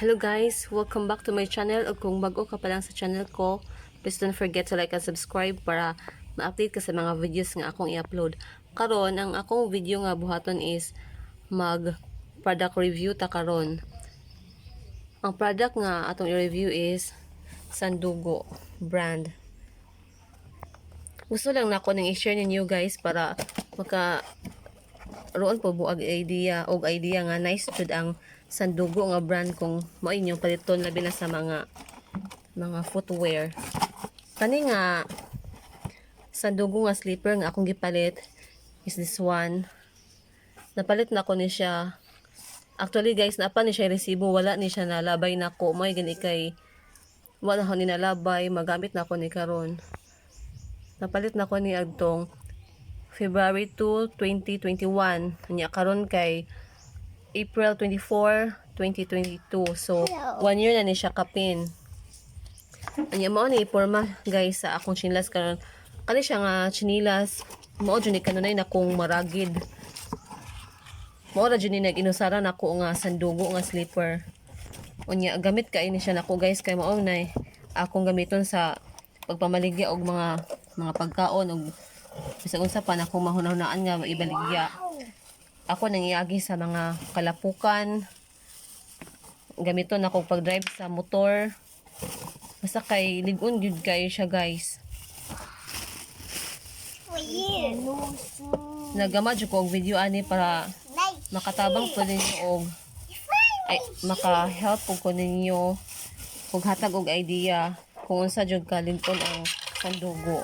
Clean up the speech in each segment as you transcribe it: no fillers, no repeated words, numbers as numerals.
Hello guys! Welcome back to my channel. O kung bago ka pa lang sa channel ko, please don't forget to like and subscribe para ma-update ka sa mga videos nga akong i-upload. Karon, ang akong video nga buhaton is mag product review ta karon. Ang product nga atong i-review is Sandugo brand. Gusto lang nako nang i-share ninyo, guys, para maka roon po buag idea og idea nga nice jud ang Sandugo nga brand kung mao inyong paliton, labi na sa mga footwear. Kani nga Sandugo nga slipper nga akong gipalit is this one. Napalit na ko ni siya. Actually, guys, naa pa ni siya resibo, wala ni siya nalabay nako. Mo'y gani kay wala ko ni nalabay, magamit na ko ni karon. Napalit na ko ni adtong February 2, 2021. Nya karon kay April 24, 2022. So, one year na ni siya kapin. Anya mao ni porma, guys, sa akong chinilas karon. Kani siya nga chinilas, mao jud ni kanunay na kong maragid. Mao ra jud ni nag-inusara nako nga Sandugo nga slipper. Unya gamit kay ni siya nako, guys, kay mao na akong gamiton sa pagpamaligya og mga pagkaon og bisag unsa pa na akong mahunahunaan nga ibaligya. Ako nang iagi sa mga kalapukan. Gamiton ako pag-drive sa motor. Basta kay lig-on gyud kayo siya, guys. For you. Nagama jud ko og video ani para makatabang po ninyo og ay maka-help po ko ninyo og hatag og idea kung unsa jud ka lig-on ang Sandugo.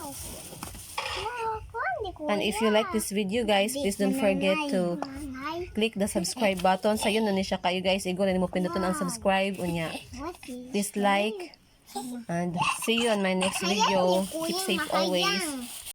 And if you like this video, guys, please don't forget to click the subscribe button. Sayon na ni siya kayo, guys. Igo na nimo pinduton ang subscribe unya. Please like and see you on my next video. Keep safe always.